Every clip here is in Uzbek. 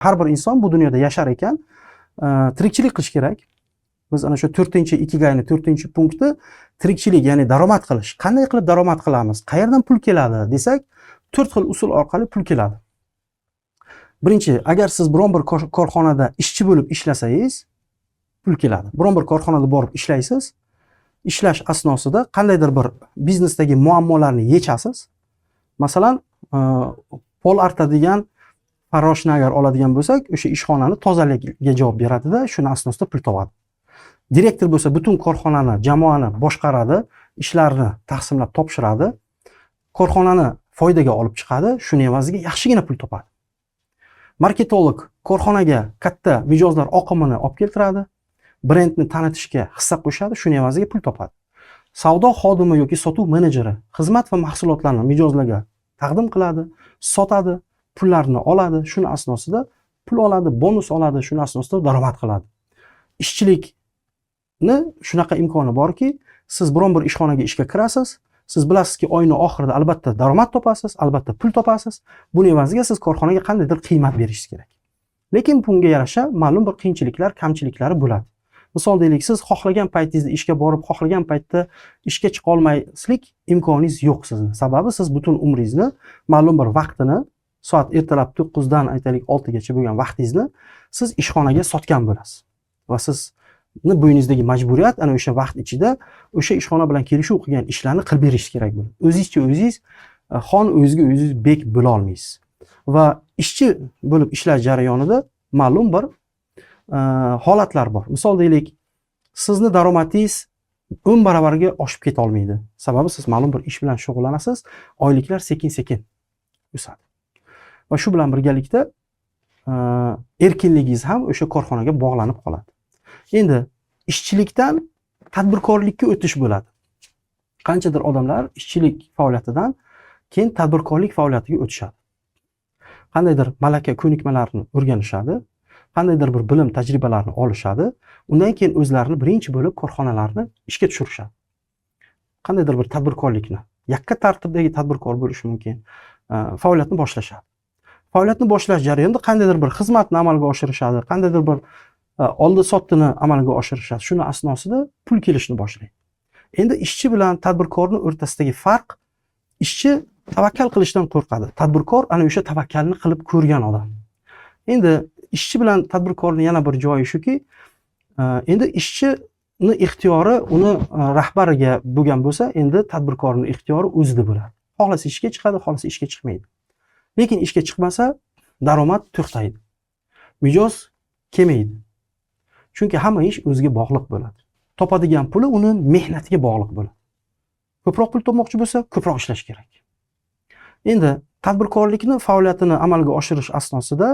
Har bir inson bu dunyoda yashar ekan, tirikchilik qilish kerak. Biz ana shu to'rtinchi ikigayni to'rtinchi punkti tirikchilik, ya'ni daromad qilish. Qanday qilib daromad qilamiz, qayerdan pul keladi desak, to'rt xil usul orqali pul keladi. Birinchi, agar siz biron bir korxonada ishchi bo'lib ishlasangiz, pul keladi. Biron bir korxonada borib ishlaysiz, ishlash asnosida qandaydir bir biznesdagi muammolarni yechasiz. Masalan, pol artadigan farroshni agar oladigan bo'lsak, o'sha ishxonani tozaligiga javob beradida, shuni asnosida pul topadi. Direktor bo'lsa, butun korxonani, jamoani boshqaradi, ishlarni taqsimlab topshiradi, korxonani foydaga olib chiqadi, shuni evaziga yaxshigina pul topadi. Marketolog korxonaga katta mijozlar oqimini olib keltiradi, brendni tanitishga hissa qo'shadi, shuni evaziga pul topadi. Savdo xodimi yoki sotuv menejeri xizmat va mahsulotlarni mijozlarga taqdim qiladi, sotadi, pullarni oladi, shuni asnosida pul oladi, bonus oladi, shuni asnosida daromad qiladi. Ishchilikni shunaqa imkoni borki, siz biron bir ishxonaga ishga kirasiz, siz bilasizki, oyni oxirida albatta daromad topasiz, albatta pul topasiz. Buni evaziga siz korxonaga qandaydir qiymat berishingiz kerak. Lekin bunga yarasha ma'lum bir qiyinchiliklar, kamchiliklari bo'ladi. Misol deylik, siz xohlagan paytingizda ishga borib, xohlagan paytda ishga chiqa olmaslik imkoningiz yo'q sizni. Sababi siz butun umringizni ma'lum bir vaqtini, soat ertalab 9dan aytaylik 6gacha bo'lgan vaqtingizni siz ishxonaga sotgan bo'lasiz. Va sizni bo'yningizdagi majburiyat ana o'sha vaqt ichida o'sha ishxona bilan kelishuv qilgan ishlarni qilib berish kerak bo'ladi. O'zingizcha o'zingiz xon, o'zingizga o'zingiz bek bo'la olmaysiz. Va ishchi bo'lib ishlash jarayonida ma'lum bir holatlar bor. Misol deylik, sizni daromadingiz 10 baravarga oshib keta olmaydi. Sababi siz ma'lum bir ish bilan shug'ullanasiz, oyliklar sekin-sekin o'sadi. Va shu bilan birgalikda erkinligingiz ham o'sha korxonaga bog'lanib qoladi. Endi ishchilikdan tadbirkorlikka o'tish bo'ladi. Qanchadir odamlar ishchilik faoliyatidan keyin tadbirkorlik faoliyatiga o'tishadi. Qandaydir malaka, ko'nikmalarni o'rganishadi, qandaydir bir bilim, tajribalarni olishadi. Undan keyin o'zlarini birinchi bo'lib korxonalarni ishga tushirishadi. Qandaydir bir tadbirkorlikni, yakka tartibdagi tadbirkor bo'lishi mumkin, faoliyatni boshlashadi. Faoliyatni boshlash jarayonida qandaydir bir xizmatni amalga oshirishadi, qandaydir bir oldi sotdini amalga oshirishadi. Shuni asnosida pul kelishni boshlaydi. Endi ishchi bilan tadbirkorni o'rtasidagi farq: ishchi tavakkal qilishdan qo'rqadi. Tadbirkor ana o'sha tavakkalni qilib ko'rgan odam. Endi ishchi bilan tadbirkorni yana bir joyi shuki, endi ishchini ixtiyori uni rahbariga bo'lgan bo'lsa, endi tadbirkorning ixtiyori o'zida bo'ladi. Xohlasa ishga chiqadi, xohlasa ishga chiqmaydi. Lekin ishga chiqmasa, daromad to'xtaydi. Mijoz kelmaydi. Chunki hamma ish o'ziga bog'liq bo'ladi. Topadigan puli uni mehnatiga bog'liq bo'ladi. Ko'proq pul topmoqchi bo'lsa, ko'proq ishlash kerak. Endi tadbirkorlikni faoliyatini amalga oshirish asnosida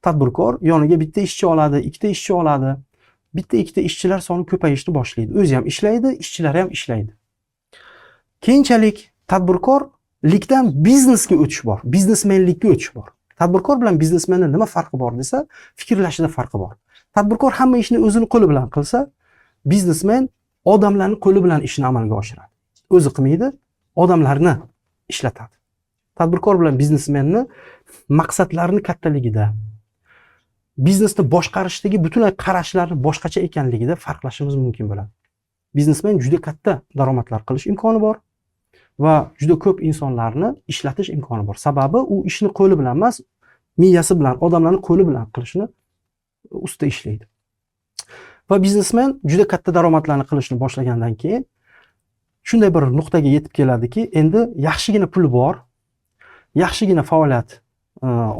tadbirkor yoniga bitta ishchi oladi, ikkita ishchi oladi. Bitta ikkita ishchilar soni ko'payishni boshlaydi. O'zi ham ishlaydi, ishchilari ham ishlaydi. Keyinchalik tadbirkorlikdan biznesga o'tish bor, biznesmenlikka o'tish bor. Tadbirkor bilan biznesmenning nima farqi bor desa, fikrlashida farqi bor. Tadbirkor hamma ishni o'zini qo'li bilan qilsa, biznesmen odamlarning qo'li bilan ishni amalga oshiradi. O'zi qilmaydi, odamlarni ishlatadi. Tadbirkor bilan biznesmenni maqsadlarini kattaligida, biznesni boshqarishdagi butunlay qarashlari boshqacha ekanligida farqlashimiz mumkin bo'ladi. Biznesmen juda katta daromadlar qilish imkoni bor va juda ko'p insonlarni ishlatish imkoni bor. Sababi u ishni qo'li bilan emas, miyasi bilan, odamlarni qo'li bilan qilishni ustida ishlaydi. Va biznesmen juda katta daromadlarni qilishni boshlagandan keyin shunday bir nuqtaga yetib keladiki, endi yaxshigina puli bor, yaxshigina faoliyat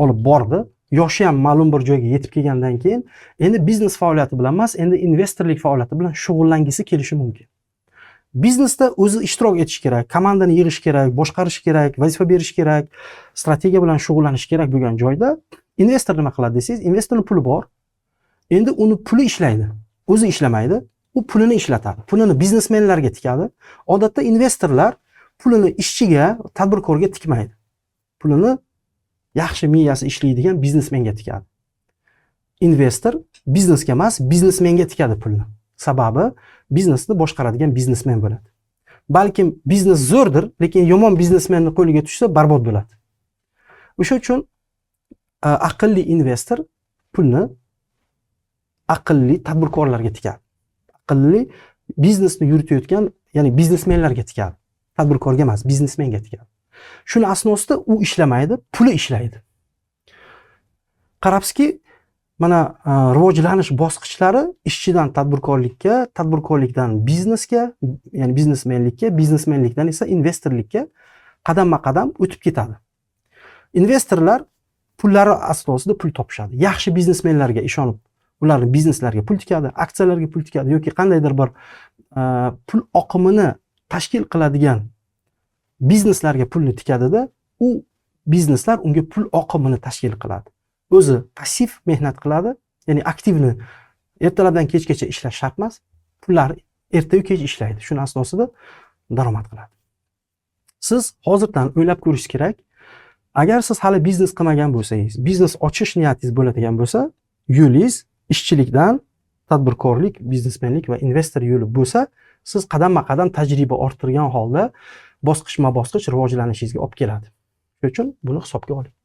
olib bordi, yoshi ham ma'lum bir joyga yetib kelgandan keyin endi biznes faoliyati bilan emas, endi investorlik faoliyati bilan shug'ullangisi kelishi mumkin. Biznesda o'zi ishtirok etish kerak, komandani yig'ish kerak, boshqarish kerak, vazifa berish kerak, strategiya bilan shug'ullanish kerak bo'lgan joyda investor nima qiladi desangiz, investorning puli bor. Endi uni puli ishlaydi. O'zi ishlamaydi, u pulini ishlatadi. Pulini biznesmenlarga tikadi. Odatda investorlar pulini ishchiga, tadbirkorga tikmaydi. Pulini yaxshi miyasi ishlaydigan biznesmenga tikadi. Investor biznesga emas, biznesmenga tikadi pulni. Sababi biznesni boshqaradigan biznesmen bo'ladi. Balkim biznes zo'rdir, lekin yomon biznesmenning qo'liga tushsa, barbod bo'ladi. O'sha uchun aqlli investor Pulni aqlli tadbirkorlarga tikadi, aqlli biznesni yuritayotgan, ya'ni biznesmenlarga tikadi, tadbirkorga emas, biznesmenga tikadi. Shuni asnosida u ishlamaydi, puli ishlaydi. Qarabsizki, mana rivojlanish bosqichlari ishchidan tadbirkorlikka, tadbirkorlikdan biznesga, ya'ni biznesmenlikka, biznesmenlikdan esa investorlikka qadamma qadam o'tib ketadi. Investorlar pullari asosida pul topishadi. Yaxshi biznesmenlarga ishonib, ularni bizneslariga pul tikadi, aksiyalarga pul tikadi yoki qandaydir bir pul oqimini tashkil qiladigan bizneslarga pulni tikadida, u bizneslar unga pul oqimini tashkil qiladi. O'zi passiv mehnat qiladi, ya'ni aktivni ertalabdan kechgacha ishlash shart emas, pullar ertayu kech ishlaydi. Shuni asosida daromad qiladi. Siz hozirdan o'ylab ko'rishingiz kerak. Agar siz hali biznes qilmagan bo'lsangiz, biznes ochish niyatingiz bo'ladigan bo'lsa, yo'lingiz ishchilikdan tadbirkorlik, biznesmenlik va investor yo'li bo'lsa, siz qadamma qadam tajriba orttirgan holda bosqichma bosqich rivojlanishingizga olib keladi. Shuning uchun buni hisobga oling.